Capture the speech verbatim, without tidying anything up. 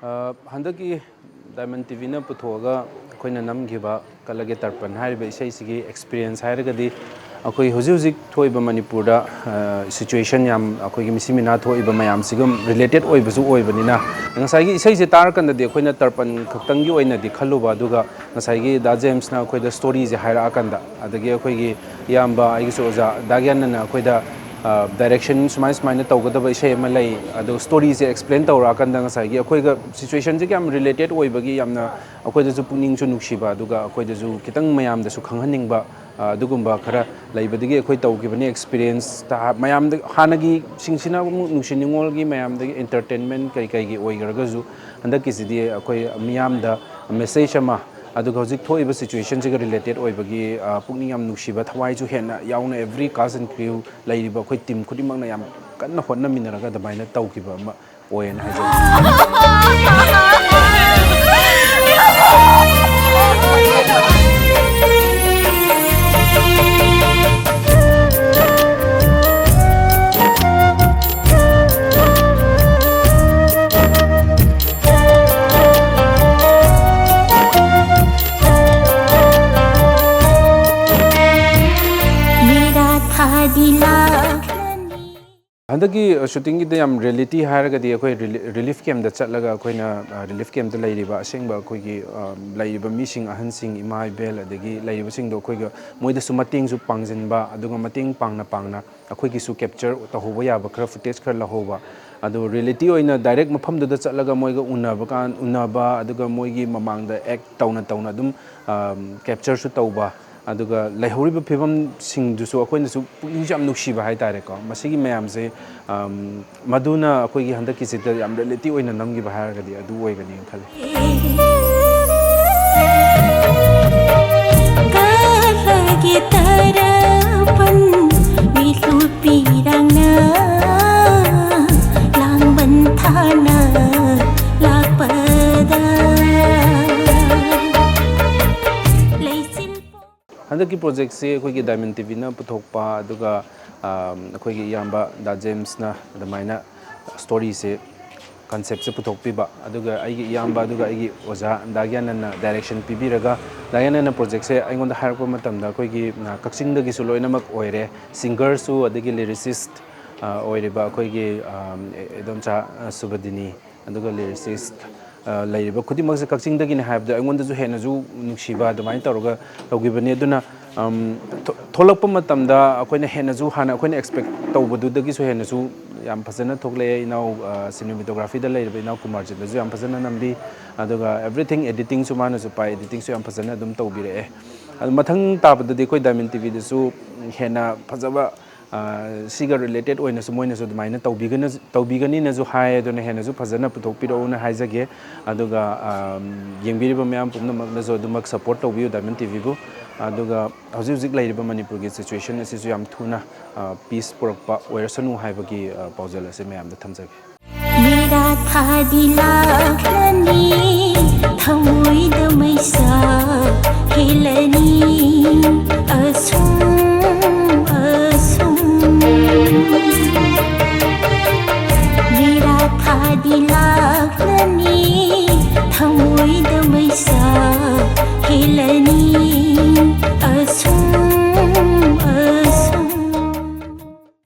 ꯑ, ꯍꯟꯗꯛꯀꯤ diamond T ꯚꯤꯅ ꯄꯨꯊꯣꯛꯑꯒ ꯑꯩꯈꯣꯏꯅ ꯅꯝꯈꯤꯕ ꯀꯂꯒꯦ ꯇꯔꯄꯟ ꯍꯥꯏꯔꯤꯕ ꯏꯁꯩꯁꯤꯒꯤ ꯑꯦꯛꯁꯄꯤꯔꯤꯌꯦꯟꯁ ꯍꯥꯏꯔꯒꯗꯤ, ꯑꯩꯈꯣꯏ ꯍꯧꯖꯤꯛ ꯍꯧꯖꯤꯛ ꯊꯣꯛꯏꯕ ꯃꯅꯤꯄꯨꯔꯗ, ꯑ, ꯁꯤꯆꯨꯋꯦꯁꯟ ꯌꯥꯝ, ꯑꯩꯈꯣꯏꯒꯤ ꯃꯤꯁꯤ ꯃꯤꯅꯥ ꯊꯣꯛꯏꯕ ꯃꯌꯥꯝꯁꯤꯒ ꯔꯤꯂꯦꯇꯦꯠ ꯑꯣꯏꯕꯁꯨ ꯑꯣꯏꯕꯅꯤꯅ, ꯉꯁꯥꯏꯒꯤ ꯏꯁꯩꯁꯦ ꯇꯥꯔꯀꯥꯟꯗꯗꯤ ꯑꯩꯈꯣꯏꯅ ꯇꯔꯄꯟ ꯈꯛꯇꯪꯒꯤ ꯑꯣꯏꯅꯗꯤ ꯈꯜꯂꯨꯕ, ꯑꯗꯨꯒ ꯉꯁꯥꯏꯒꯤ ꯗꯥ ꯖꯦꯝꯁꯅ ꯑꯩꯈꯣꯏꯗ ꯁ꯭ꯇꯣꯔꯤꯁꯦ ꯍꯥꯏꯔꯛꯑꯀꯥꯟꯗ, ꯑꯗꯒꯤ ꯑꯩꯈꯣꯏꯒꯤ ꯏꯌꯥꯝꯕ, ꯑꯩꯒꯤꯁꯨ ꯑꯣꯖꯥ ꯗꯥ ꯒ꯭ꯌꯥꯅꯟꯅ ꯑꯩꯈꯣꯏꯗ, ꯑ, ꯗꯥꯏꯔꯦꯛꯁꯟ ꯁꯨꯃꯥꯏ ꯁꯨꯃꯥꯏꯅ ꯇꯧꯒꯗꯕ ꯏꯁꯩ ꯑꯃ ꯂꯩ, ꯑꯗꯣ ꯁ꯭ꯇꯣꯔꯤꯁꯦ ꯑꯦꯛꯁꯄ꯭ꯂꯦꯟ ꯇꯧꯔꯛꯑꯀꯥꯟꯗ ꯉꯁꯥꯏꯒꯤ ꯑꯩꯈꯣꯏꯒ ꯁꯤꯆꯨꯋꯦꯁꯟꯁꯤꯒ ꯌꯥꯝ ꯔꯤꯂꯦꯇꯦꯠ ꯑꯣꯏꯕꯒꯤ ꯌꯥꯝꯅ ꯑꯩꯈꯣꯏꯗꯁꯨ ꯄꯨꯛꯅꯤꯡꯁꯨ ꯅꯨꯡꯁꯤꯕ, ꯑꯗꯨꯒ ꯑꯩꯈꯣꯏꯗꯁꯨ ꯈꯤꯇꯪ ꯃꯌꯥꯝꯗꯁꯨ ꯈꯪꯍꯟꯅꯤꯡꯕ, ꯑ, ꯑꯗꯨꯒꯨꯝꯕ ꯈꯔ ꯂꯩꯕꯗꯒꯤ ꯑꯩꯈꯣꯏ ꯇꯧꯈꯤꯕꯅꯤ꯫ ꯑꯦꯛꯁꯄꯤꯔꯤꯌꯦꯟꯁꯇ ꯃꯌꯥꯝꯗ ꯍꯥꯟꯅꯒꯤꯁꯤꯡꯁꯤꯅ ꯑꯃꯨꯛ ꯅꯨꯡꯁꯤ ꯅꯨꯡꯉꯣꯜꯒꯤ ꯃꯌꯥꯝꯗꯒꯤ ꯑꯦꯟꯇꯔꯇꯦꯟꯃꯦꯟ ꯀꯔꯤ ꯀꯔꯤꯒꯤ ꯑꯣꯏꯈ꯭ꯔꯒꯁꯨ, ꯍꯟꯗꯛꯀꯤꯁꯤꯗꯤ ꯑꯩꯈꯣꯏ ꯃꯤꯌꯥꯝꯗ ꯃꯦꯁꯦꯖ ꯑꯃ, ꯑꯗꯨꯒ ꯍꯧꯖꯤꯛ ꯊꯣꯛꯏꯕ ꯁꯤꯆꯨꯋꯦꯁꯟꯁꯤꯒ ꯔꯤꯂꯦꯇꯦꯠ ꯑꯣꯏꯕꯒꯤ, ꯑ, ꯄꯨꯛꯅꯤꯡ ꯌꯥꯝ ꯅꯨꯡꯁꯤꯕ, ꯊꯋꯥꯏꯁꯨ ꯍꯦꯟꯅ ꯌꯥꯎꯅ, every cast and crew ꯂꯩꯔꯤꯕ ꯑꯩꯈꯣꯏ ꯇꯤꯝ ꯈꯨꯗꯤꯡꯃꯛꯅ ꯌꯥꯝ ꯀꯟꯅ ꯍꯣꯠꯅꯃꯤꯟꯅꯔꯒ ꯑꯗꯨꯃꯥꯏꯅ ꯇꯧꯈꯤꯕ ꯑꯃ ꯑꯣꯏꯌꯦꯅ ꯍꯥꯏꯖꯅꯤꯡꯉꯤ꯫ मेरा था दिल आखिरी। ꯍꯟꯗꯛꯀꯤ, ꯑ, ꯁꯨꯇꯤꯡꯒꯤꯗ ꯌꯥꯝ ꯔꯤꯌꯦꯂꯤꯇꯤ ꯍꯥꯏꯔꯒꯗꯤ, ꯑꯩꯈꯣꯏ ꯔꯤꯂꯤ-, ꯔꯤꯂꯤꯐ ꯀꯦꯝꯞꯇ ꯆꯠꯂꯒ ꯑꯩꯈꯣꯏꯅ, ꯑ, ꯔꯤꯂꯤꯐ ꯀꯦꯝꯞꯇ ꯂꯩꯔꯤꯕ ꯑꯁꯦꯡꯕ ꯑꯩꯈꯣꯏꯒꯤ, ꯑ, ꯂꯩꯔꯤꯕ ꯃꯤꯁꯤꯡ, ꯑꯍꯟꯁꯤꯡ, ꯏꯃꯥ ꯏꯕꯦꯜ, ꯑꯗꯒꯤ ꯂꯩꯔꯤꯕꯁꯤꯡꯗꯣ ꯑꯩꯈꯣꯏꯒ, ꯃꯣꯏꯗꯁꯨ ꯃꯇꯦꯡꯁꯨ ꯄꯥꯡꯁꯤꯟꯕ, ꯑꯗꯨꯒ ꯃꯇꯦꯡ ꯄꯥꯡꯅ ꯄꯥꯡꯅ ꯑꯩꯈꯣꯏꯒꯤꯁꯨ ꯀꯦꯞꯆꯔ ꯇꯧꯍꯧꯕ ꯌꯥꯕ ꯈꯔ ꯐꯨꯇꯦꯖ ꯈꯔ ꯂꯧꯍꯧꯕ꯫ ꯑꯗꯣ ꯔꯤꯌꯦꯂꯤꯇꯤ ꯑꯣꯏꯅ ꯗꯥꯏꯔꯦꯛ ꯃꯐꯝꯗꯨꯗ ꯆꯠꯂꯒ ꯃꯣꯏꯒ ꯎꯅꯕ ꯀꯥꯟ, ꯎꯅꯕ, ꯑꯗꯨꯒ ꯃꯣꯏꯒꯤ ꯃꯃꯥꯡꯗ ꯑꯦꯛ ꯇꯧꯅ ꯇꯧꯅ ꯑꯗꯨꯝ, ꯑ, ꯀꯦꯞꯆꯔꯁꯨ ꯇꯧꯕ꯫ ꯑꯗꯨꯒ ꯂꯩꯍꯧꯔꯤꯕ ꯐꯤꯕꯝꯁꯤꯡꯗꯨꯁꯨ ꯑꯩꯈꯣꯏꯅꯁꯨ ꯄꯨꯛꯅꯤꯡꯁꯨ ꯌꯥꯝ ꯅꯨꯡꯁꯤꯕ ꯍꯥꯏꯇꯥꯔꯦꯀꯣ꯫ ꯃꯁꯤꯒꯤ ꯃꯌꯥꯝꯁꯦ, ꯑꯝ, ꯃꯗꯨꯅ ꯑꯩꯈꯣꯏꯒꯤ ꯍꯟꯗꯛꯀꯤꯁꯤꯗ ꯌꯥꯝ ꯔꯤꯌꯦꯂꯤꯇꯤ ꯑꯣꯏꯅ ꯅꯝꯈꯤꯕ ꯍꯥꯏꯔꯒꯗꯤ ꯑꯗꯨ ꯑꯣꯏꯒꯅꯤꯅ ꯈꯜꯂꯤ꯫ ꯀꯂꯒꯦ ꯇꯔꯄꯟ ꯃꯤꯠꯂꯨ ꯄꯤꯔꯥꯡꯅ ꯂꯥꯡꯕꯟ ꯊꯥꯅ ꯂꯥꯛꯄꯗ ꯂꯩꯆꯤꯜ ꯍꯟꯗꯛꯀꯤ ꯄ꯭ꯔꯣꯖꯦꯛꯁꯦ ꯑꯩꯈꯣꯏꯒꯤ ꯗꯥꯏꯃꯟ ꯇꯤ ꯚꯤꯅ ꯄꯨꯊꯣꯛꯄ, ꯑꯗꯨꯒ, ꯑꯝ, ꯑꯩꯈꯣꯏꯒꯤ ꯏꯌꯥꯝꯕ ꯗꯥ ꯖꯦꯝꯁꯅ ꯑꯗꯨꯃꯥꯏꯅ ꯁ꯭ꯇꯣꯔꯤꯁꯦ ꯀꯟꯁꯦꯞꯁꯦ ꯄꯨꯊꯣꯛꯄꯤꯕ, ꯑꯗꯨꯒ ꯑꯩꯒꯤ ꯏꯌꯥꯝꯕ ꯑꯗꯨꯒ ꯑꯩꯒꯤ ꯑꯣꯖꯥ ꯗꯥ ꯒ꯭ꯌꯥꯅꯟꯅ ꯗꯥꯏꯔꯦꯛꯁꯟ ꯄꯤꯕꯤꯔꯒ, ꯗꯥ ꯒ꯭ꯌꯥꯅꯟꯅ ꯄ꯭ꯔꯣꯖꯦꯛꯁꯦ ꯑꯩꯉꯣꯟꯗ ꯍꯥꯏꯔꯛꯄ ꯃꯇꯝꯗ ꯑꯩꯈꯣꯏꯒꯤ, ꯑ, ꯀꯛꯆꯤꯡꯗꯒꯤꯁꯨ ꯂꯣꯏꯅꯃꯛ ꯑꯣꯏꯔꯦ, ꯁꯤꯡꯒꯔꯁꯨ ꯑꯗꯒꯤ ꯂꯤꯔꯤꯁꯤꯁ, ꯑ, ꯑꯣꯏꯔꯤꯕ ꯑꯩꯈꯣꯏꯒꯤ, ꯑ, ꯏꯗꯣꯝꯆꯥ, ꯑ, ꯁꯨꯕꯗꯤꯅꯤ, ꯑꯗꯨꯒ ꯂꯤꯔꯤꯁꯤꯁ, ꯑ, ꯂꯩꯔꯤꯕ ꯈꯨꯗꯤꯡꯃꯛꯁꯦ ꯀꯛꯆꯤꯡꯗꯒꯤꯅꯤ ꯍꯥꯏꯕꯗ ꯑꯩꯉꯣꯟꯗꯁꯨ ꯍꯦꯟꯅꯁꯨ ꯅꯨꯡꯁꯤꯕ ꯑꯗꯨꯃꯥꯏꯅ ꯇꯧꯔꯒ ꯇꯧꯈꯤꯕꯅꯤ꯫ ꯑꯗꯨꯅ, ꯑꯝ, ꯊꯣ-, ꯊꯣꯛꯂꯛꯄ ꯃꯇꯝꯗ ꯑꯩꯈꯣꯏꯅ ꯍꯦꯟꯅꯁꯨ, ꯍꯥꯟꯅ ꯑꯩꯈꯣꯏꯅ ꯑꯦꯛꯁꯄꯦꯛ ꯇꯧꯕꯗꯨꯗꯒꯤꯁꯨ ꯍꯦꯟꯅꯁꯨ ꯌꯥꯝ ꯐꯖꯅ ꯊꯣꯛꯂꯛꯑꯦ꯫ ꯏꯅꯥꯎ, ꯑ, ꯁꯤꯅꯦꯃꯦꯇꯣꯒ꯭ꯔꯥꯐꯤꯗ ꯂꯩꯔꯤꯕ ꯏꯅꯥꯎ ꯀꯨꯃꯥꯔꯖꯤꯠꯅꯁꯨ ꯌꯥꯝ ꯐꯖꯅ ꯅꯝꯕꯤ, ꯑꯗꯨꯒ ꯑꯦꯕ꯭ꯔꯤꯊꯤꯡ, ꯑꯦꯗꯤꯇꯤꯡꯁꯨ ꯃꯥꯅꯁꯨ ꯄꯥꯏ, ꯑꯦꯗꯤꯇꯤꯡꯁꯨ ꯌꯥꯝ ꯐꯖꯅ ꯑꯗꯨꯝ ꯇꯧꯕꯤꯔꯛꯑꯦ꯫ ꯑꯗꯨ ꯃꯊꯪ ꯇꯥꯕꯗꯗꯤ ꯑꯩꯈꯣꯏ ꯗꯥꯏꯃꯟ ꯇꯤ ꯚꯤꯗꯁꯨ ꯍꯦꯟꯅ ꯐꯖꯕ, ꯑ, ꯁꯤꯒ ꯔꯤꯂꯦꯇꯦꯠ ꯑꯣꯏꯅꯁꯨ ꯃꯣꯏꯅꯁꯨ ꯑꯗꯨꯃꯥꯏꯅ ꯇꯧꯕꯤꯒꯅ-, ꯇꯧꯕꯤꯒꯅꯤꯅꯁꯨ ꯍꯥꯏ꯫ ꯑꯗꯨꯅ ꯍꯦꯟꯅꯁꯨ ꯐꯖꯅ ꯄꯨꯊꯣꯛꯄꯤꯔꯛꯎꯅ ꯍꯥꯏꯖꯒꯦ꯫ ꯑꯗꯨꯒ, ꯑ, ꯌꯦꯡꯕꯤꯔꯤꯕ ꯃꯌꯥꯝ ꯄꯨꯝꯅꯃꯛꯅꯁꯨ ꯑꯗꯨꯃꯛ ꯁꯞꯄꯣꯔꯠ ꯇꯧꯕꯤꯌꯨ ꯗꯥꯏꯃꯟ ꯇꯤ ꯚꯤꯕꯨ꯫ ꯑꯗꯨꯒ ꯍꯧꯖꯤꯛ ꯍꯧꯖꯤꯛ ꯂꯩꯔꯤꯕ ꯃꯅꯤꯄꯨꯔꯒꯤ ꯁꯤꯆꯨꯋꯦꯁꯟ ꯑꯁꯤꯁꯨ ꯌꯥꯝ ꯊꯨꯅ, ꯑ, ꯄꯤꯁ ꯄꯨꯔꯛꯄ ꯑꯣꯏꯔꯁꯅꯨ ꯍꯥꯏꯕꯒꯤ, ꯑ, ꯄꯥꯎꯖꯦꯜ ꯑꯁꯤ ꯃꯌꯥꯝꯗ ꯊꯝꯖꯒꯦ꯫ ꯅꯤꯔꯥ ꯊꯥꯗꯤ ꯂꯥꯛꯂꯅꯤ, ꯊꯃꯣꯏꯗ ꯃꯩꯁꯥ ꯍꯦꯜꯂꯅꯤ꯫